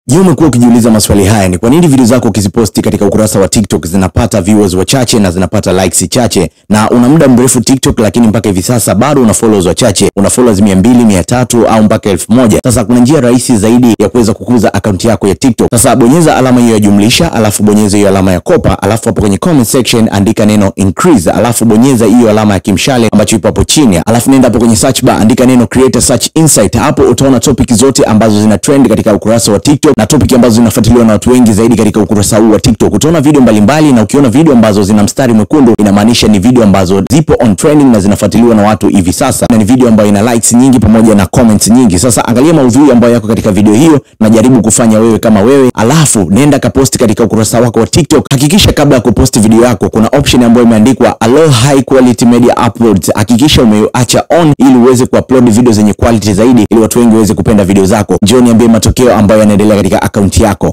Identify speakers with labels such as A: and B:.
A: Je, umekuwa ukijiuliza maswali haya? Ni kwa nini video zako ukiziposti katika ukurasa wa TikTok zinapata viewers wachache na zinapata likes chache, na una muda mrefu TikTok lakini mpaka hivi sasa bado una followers wachache, una followers 200, 300 au mpaka 1000? Sasa kuna njia rahisi zaidi ya kuweza kukuza akaunti yako ya TikTok. Sasa bonyeza alama hiyo ya jumlisha, alafu bonyeza hiyo alama ya kopa, alafu hapo kwenye comment section andika neno increase, alafu bonyeza hiyo alama ya kimshale ambacho ipo hapo chini, alafu nenda hapo kwenye search bar, andika neno create a search insight. Hapo utaona topic zote ambazo zina trend katika ukurasa wa TikTok na topic ambazo zinafuatiliwa na watu wengi zaidi katika ukurasa huu wa TikTok. Utaona video mbalimbali, na ukiona video ambazo zina mstari mwekundu inamaanisha ni video ambazo zipo on trending na zinafuatiliwa na watu hivi sasa, na ni video ambayo ina likes nyingi pamoja na comments nyingi. Sasa angalia maudhui ambayo yako katika video hiyo na jaribu kufanya wewe kama wewe, alafu nenda kaposti katika ukurasa wako wa TikTok. Hakikisha kabla ya kuposti video yako kuna option ambayo imeandikwa allow high quality media uploads. Hakikisha umeacha on ili uweze kuupload video zenye quality zaidi ili watu wengi waweze kupenda video zako. Njoo niambie matokeo ambayo yanaendelea katika akaunti yako.